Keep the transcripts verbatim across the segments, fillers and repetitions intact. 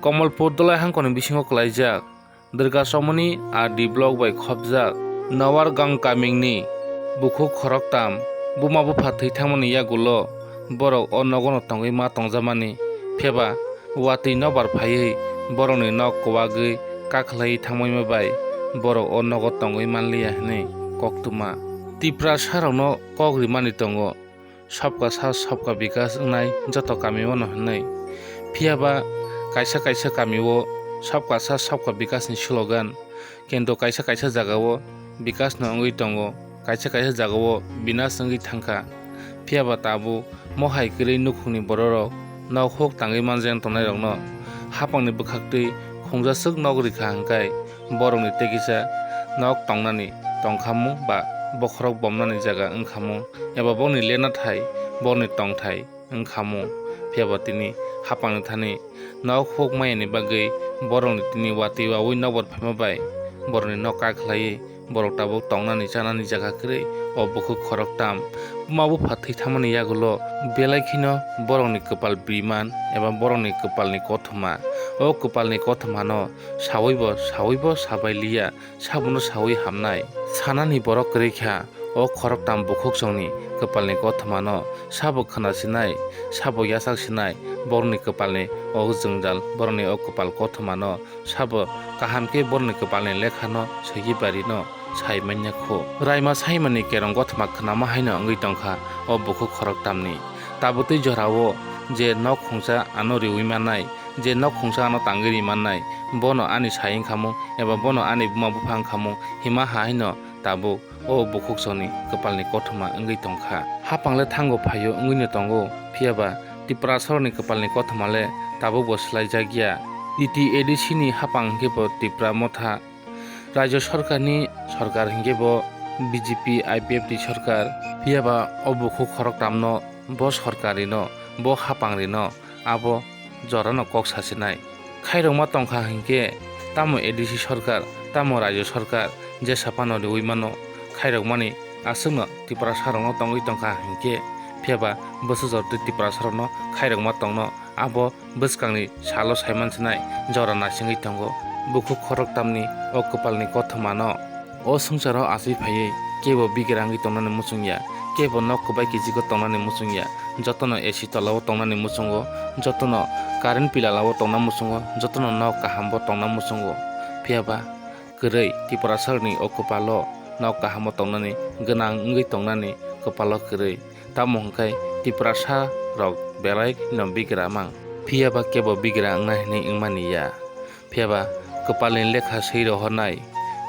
Komolpur Dolai hangkoni bisingo kwlaijak Durga Chomoni R D block bai khopjak Nawar Gang kamingni bukhuk khoroktam buma bupha thwi thangmani yagulo borok o nogono tongwi ma tongjamani, phiyaba watwi nokbar phaiwi borokni nok kwagwi kakhlaiwi thangbaima bai borok o nogo tongwi manliya hwnwi koktwma. Tiprasarokno kok rimani tongo, "Sabka saath sabka bikas" wngnai joto kamiono hwnwi. Phiyaba kaisa kaisa kamio "Sabka saath sabka bikas" ni slogan, kintu kaisa kaisa jagao bikas no wngwi tongo, kaisa kaisa jagao binas wngwi thangkha. Phiyaba tabuk mohai kwrwi nukhungni bororok nok huk tangwi manjak tongnairokno hapangni bwkhaktwi khungjaswk nok rikha hwnkhe, borokni tei kisa nok tongnani tongkhamung ba bokhorok bomnani jaga wngkhamung eba bokni lenathai, bokni tongthai wngkhamung, phiyaba tini hapangni thani nok huk mayani bagwi borokni tini watwi wawi nokbar phaima bai borokni nok kakhlaiwi borok tabuk tongnani chanani jaga kwrwi o bukhuk khoroktam buma bupha thwi thangmani yagulo belai kheno borokni kwpal biriman eba borokni kwpalni kothoma. O kwpalni kothomano sawibo sawibo sabai liya, sabono sawi hamnai. Sanani borok kwrwi kha, o khoroktam bukhuksongni kwpalni kothomano sabo khwna sinai, sabo yachak sinai, borokni kwpalni o jwngjal, borokni o kwpal kothomano sabo kaham khe borokni kwpalni lekhano swiwi barino sai manya kho. Raima saimani kerong kothoma khwnama haino wngwi tongkha o bukhuk khoroktamni. Tabuk tei jorao je nok khungsa ano riwi mannai, je nok khungsa ano tangwi ri mannai, bono ani sai wngkhamung eba bono ani buma bupha wngkhamung hima ha haino tabuk o bukhuksongni kwpalni kothoma wngwi tongkha. Hapang le thango phaio wngwino tongo, phiyaba Tiprasarokni kwpalni kothoma le tabukbo swlaijakya. T T A D C ni hapang hwnkhe bo Tipra Motha Rajya Sorkarni sorkar hwnkhe bo B J P I P F T sorkar, phiyaba o bukhuk khoroktamno, bo sorkarino, bo hapangrino abo jorano kok sasinai. Khairokma tongkha hwnkhe tamo A D C sorkar, tamo Rajya Sorkar jesa phano riwi mano, khairokmani aswkno Tiprasarokno tongwi tongkha hwnkhe, phiyaba bwsajor tei Tiprasarokno khairokma tongno abo bwskangni salo saiman sinai jora naisingwi tongo. Bukhuk khoroktamni o kwpalni kothomano o swngcharo achai phaiwi kebo bigra wngwi tongnani muchungya, kebo nok kwbai kijigo tongnani muchungya, jotono A C tolao tongnani muchungo, jotono current pilalao tongna muchungo, jotono nok kahambo tongna muchungo. Phiyaba kwrwi Tiprasarokni o kwpalo nok kahamo tongnani, gwnang wngwi tongnani kwpalo kwrwi. Tamo hwnkhe Tiprasa rok belai no bigra mang, phiyaba kebo bigra wngna hinwi wngmani ya. Phiyaba kwpalni lekha swi rohornai,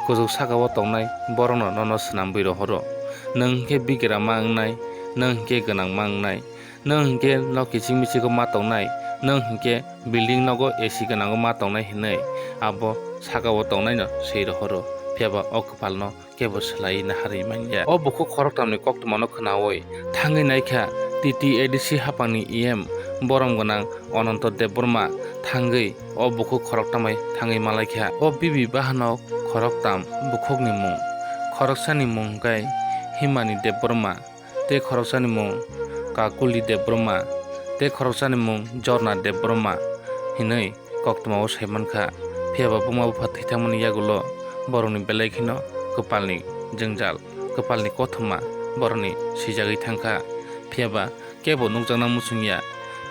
kuchuk sakao tongnai borokno nono swnamwi rohoro. Nwng hwnkhe bigra ma wngnai, nwng hwnkhe gwnang ma wngnai, nwng hwnkhe nok kiching michingo ma tongnai, nwng hwnkhe building nogo A C gwnango ma tongnai hinwi abo sakao tongnaino swi rohoro. Phiyaba o kwpalno kebo swlaiwi naharwi manya. O bukhuk khoroktamni koktwmano khwnawi thangwi naikha T T A D C hapangni E M borom gwnang Ananto Debbarma thangwi o bukhuk khoroktam bai thangwi malaikha. O bibi bahanok khoroktam bukhukni mung, khoroksani mung hwnkhe Himani Debbarma, tei khoroksani mung Kakuli Debbarma, tei khoroksani mung Jorna Debbarma hinwi koktwmao sai mankha. Phiyaba buma bupha thwi thangmani yagulo borokni belai kheno kwpalni jwngjal, kwpalni kothoma borokni swijagwi thangkha. Phiyaba kebo nukjakna muchungya,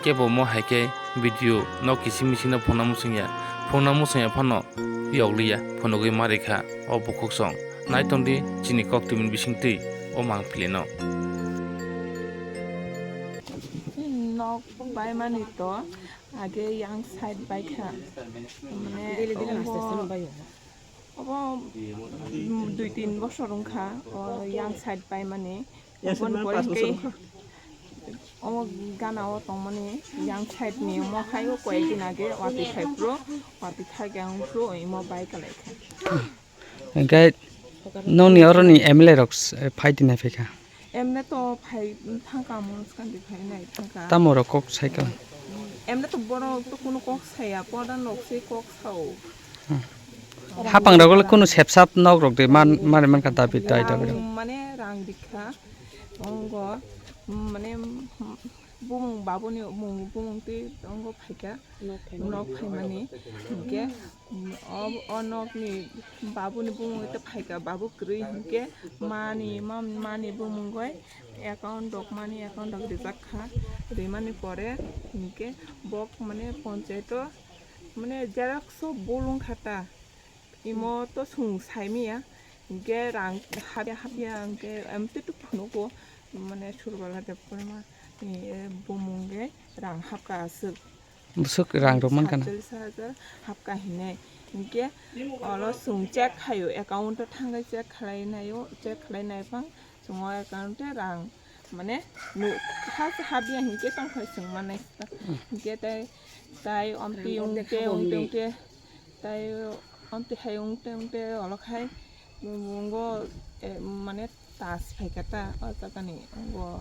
kebo mo hai khe video nok kiching michingno phunukna muchungya, phunukna muchungya phano yokliya phunugwi ma rikha o bukhuksong. Naitongdi chini koktwmini bisingtwi o mangpilino. Nok baimani to age yang side baikha. Mane obo, obo dui tin bosor wngkha o yang side baimani. Oboni pore hwnkhe omo gana o tongmani yang side ni omo hai o koi ek din age watwi phai phuru, watwi thar khe ang phuru imo bai kwlai kha. Hwnkhe nokni oroni M L A rok s-, phai tini phai kha? M L A to phai thang kha, amo swkang di phai nai thang kha. Tamo rok kok sai kha? M L A to borok to kunu kok saya, pordhan rok se kok sao. Hmm. Hapang rok le kunu sepsap nok rok de man, mane man kha dabi dai dabi rok. Rang, mane rang dikha, ongo, mane, Bumung babuni mung bumung twi tongo phaikha. Nok phaimani. Nok phaimani hinkhe, mm, o, o nokni babuni bumung twi phaikha, babu kwrwi hinkhe mani, mam-, mani bumung bai account rok, mani account rok rijak kha. Rimani pore hinkhe bok mane ponchayeto mane xerox o bolong kha ta. Imo to chwng saimanya, hinkhe rang hapya hapya hinkhe amtwi to phunugo, mane Surbala Debbarma ni, eh, bumung khe rang hapka aswk. Bwswk rang rwmani gana? Satchallis hajar hapka hinwi. Hinkhe olo chwng check khaio, account o thangwi check khlai naio, check khlai naiphang chwng o account o rang mane nu-, ha hapya hinkhe tongkha chwng manai. Hinkhe tai, tai omtwi ongte, ongte, ongte. Tai omtwi hai ongte ongte olo khai, mm, ngo, eh, mane tas phaikha ta, o jagani ngo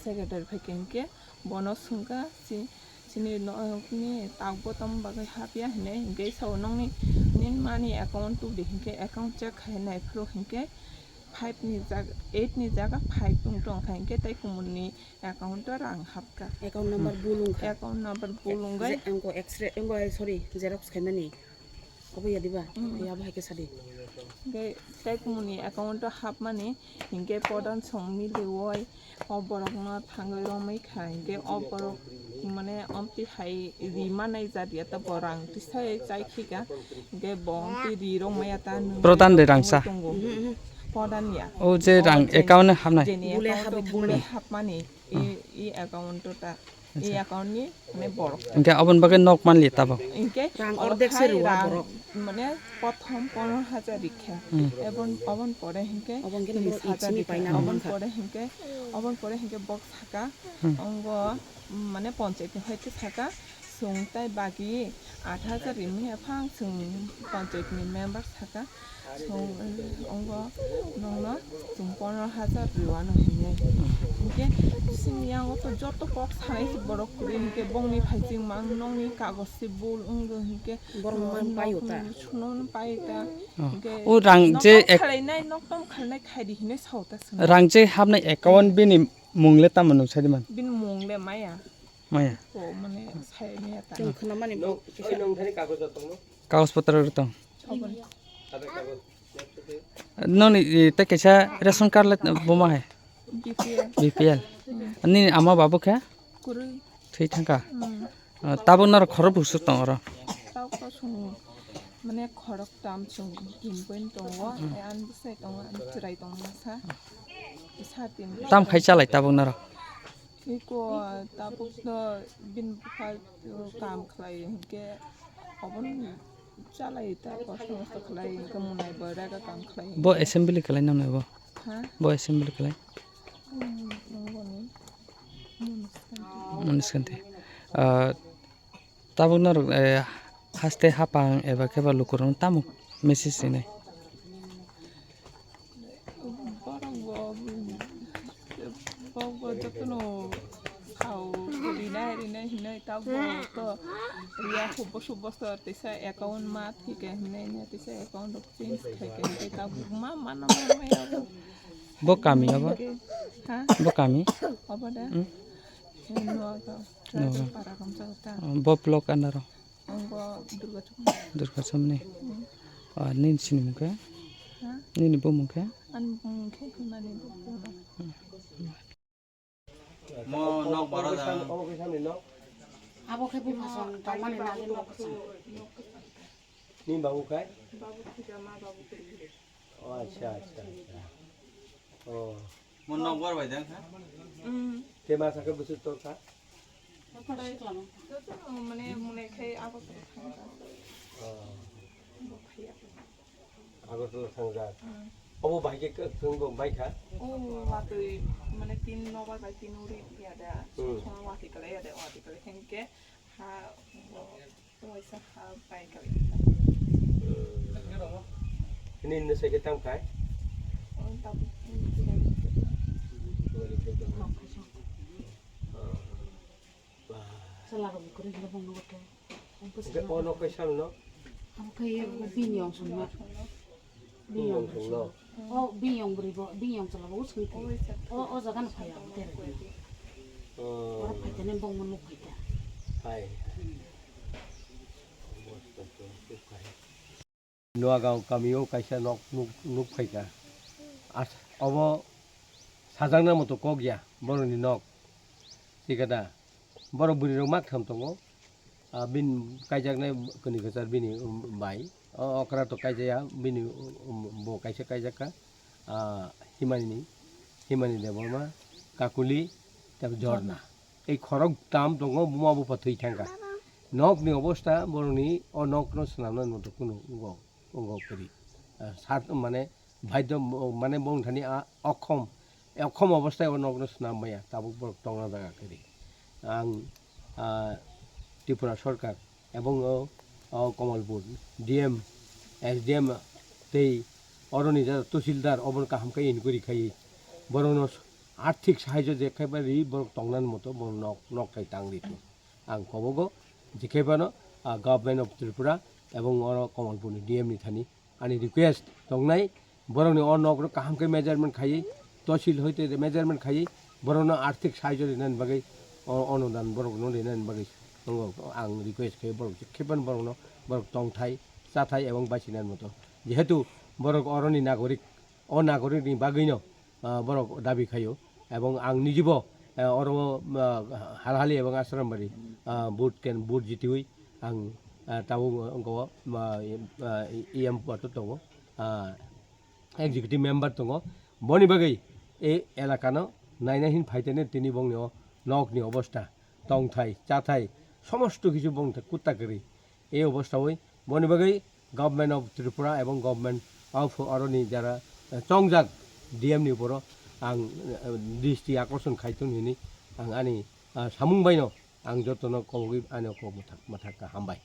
secretary phaikha hinkhe bono swngkha, "Chi-, chini nokni takbo tamo bagwi hapya?" hinwi. Hinkhe sao, "Nokni, nini mani account tubudi," hinkhe account check khai naiphuru hinkhe five ni jaga, eight ni jaga five tong tong kha hinkhe tai kumun ni account o rang hapkha. Account number bul wngkha. Account number bul wngwi. Je, angko X-ray, angko, sorry, xerox khaimani. Obo ya diba? Mm. Ya bo hai khe sadi. Hinkhe tai kumuni account o hapmani, hinkhe Pradhan song miliwoi, o borokno thangwi romwi kha, hinkhe o borok mane omtwi hai ri manai jat ya ta bo rang tisa chai khika, hinkhe bo omtwi ri romaya ta nwng Pradhan de rangsa. Tongo. Mm, mm. Pradhan ya. O je rang account o hapnai. Jeni bule account o hapwi bule thangmani. Hapmani. I, i account o ta, i account ni mane borok. Hinkhe aboni bagwi nok manliya tabuk. Hinkhe rang oro ordek khai se rwya rang borok. Mane prothom pondro hajar rikha. Hmm. Ebon, obon pore hinkhe obon khe tris hajar rikha. Obon pore hinkhe, obon pore hinkhe bok saka, hmm, ongo, mane ponchayat ni hai khe saka, chwng tai bagi aat hajar rimwi aphang chwng ponchayat ni member saka. Song, eh, ongo nongno chwng pondro hajar rwano hinwi. Hinkhe bisingni yango to joto kok sanai se borok kwrwi hinkhe bongni phaiching mang nongni kagoj se bul wngdo hinkhe borok man paio ta. Suno paio ta. Oh. Hinkhe o rang je ek- khalai nai, noktom khalai nai khaidi hinwi sao ta swngo. Rang je hapnai account bini mung le tamo nung sadi man? Bini mung le maya. Maya. Bo mane sai maya ta. Chwng khwnamani bo kisa. Kagoj potro rw tong. Chobon. Noni, eh, tei kaisa ration card le buma hai? B P L. B P L. Hmm. Nini ama babu khe? Kwrwi. Thwi thangkha? Hmm. Ah, tabuk norok khorok busu tong oro? Tabuk to chwng mane khorok tam chwng tin point tongo. Hmm. Ani bwsai tongo, ani chwrai tongo masa. Sa tin. Tam khai chalai tabuk norok? Iko tabuk to bini bupha kam khlai hinkhe obono chalai ta kosto mosto khlai hinkhe munai bo rega kam khlai. Bo assembly khlai nang bo? Ha? Bo assembly khlai? Hmm, nangoni. Muniskanti. Muniskanti. Ah, Tabuk norok, eh, haste hapang eba khe ba lukurok tamo message rinai? Borok bo, borok bo jotono sao rinai, rinai hinwi tabuk to riya hub bosu bosor teisa account ma thike hinwi hinwi teisa account rok change khaikhe hinwi tabuk ma mano mano maya bo. Bo kami abo? Ha? Bo kami? Obo da? Hmm? Nuaga. Nuaga. Para kamsa ta. Bo block under. Ang bo Durga Chukma. Durga Chukmani. Hmm. Ah, nini sini mungkhe? Ha? Nini bo mungkhe? Ani bo mungkhe Himani bo. Mo nok bara da. Abo khe buphasong tongmani nagin nok kwchang. Ni babu kai? Babu khida ma babu kiri. Oh, acha, acha, acha. Oh. Mo nok bara bai dang kha? Hmm. Te ma sakhe busu to kha? Joto no mane mune khai abo to thang kha. Oh. Bo khaya. Agartala thangjak. Hmm. Obo bahai khe kwthwng bo bai kha? O watwi, mane tin nobar bai tin uri phiya da. Hmm. Sono watwi kwlai ya da, watwi kwlai khe hinkhe ha, o, waisa ha bai kwlai. Hmm. Nini no sai khe tam khai? O, tabuk. Chwla rok kwrwi hino bongno gotho. Hwnkhe o nok kaisa no? Abo khe bini yong songno. Bini yong songno? O bini yong bwrwi bo, bini yong chwla bo swngwi thangwi. O, o jaga no phai ang tere. Oro phaikhe nini bongma nuk phaikha. Hai. Nuagaon kamio kaisa nok nuk, nuk phaikha. As-, obo sajakna moto kok ya, borokni nok. Thik da? Borok bwrwirok maktham tongo. Ah, bini kaijaknai kwnwi kwchar bini, um, bai. O okra to kaijaya, bini, um, bo kaisa kaijakha. Ah, Himani, Himani Debbarma, Kakuli, tei Jorna. Ei khorok tam tongo, buma bupha thwi thangkha. Nokni obostha borokni o nokno swnamnani moto kunu wngo, wngo kwrwi. Ah, sat, mane, baidho, mane, bongthani a okhom, okhom obostha o nokno swnam maya, tabuk borok tongna jaga kwrwi. Ang, ah, Tripura Sarkar ebong o, o Kamalpur D M, S D M tei oroni jara Tahsildar obono kaham khe inquiry khaiwi borokno arthik sahaijo je khaiba ri borok tongnani moto borok nok, nok thai tang ri thung. Ang kobogo je khaibano, ah, Government of Tripura ebong oro Kamalpurni D M ni thani ani request tongnai, borokni o nokno kaham khe measurement khaiwi, tosil hoite measurement khaiwi, borokno arthik sahaijo rinani bagwi, o-, onudan borokno rinani bagwi tongo. Ang request khe borok je khibani borokno borok tongthai, chathai ebong bachinani moto. Jehetu borok oroni nagorik, o nagorikni bagwino, ah, borok dabi khaio. Ebong ang nijibo, ah, oro, ah, Halhali ebong Asrambari, ah, vote ken, vote jitiwi ang, ah, tabuk wngkha o, ah, ah, E M pato tongo, ah, executive member tongo. Boni bagwi e elakano naina hin phaitene tini bongni o nokni obostha, tongthai, chathai, somosto kichu bongthai kutta kwrwi. E obosthawi boni bagwi Government of Tripura ebong Government of oroni jara, eh, chongjak D M ni uporo ang, eh, dristi akorson khaitun hini ang ani, ah, samung baino ang jotono kobogwi ani kok mwthak, mwthak kha. Hambai.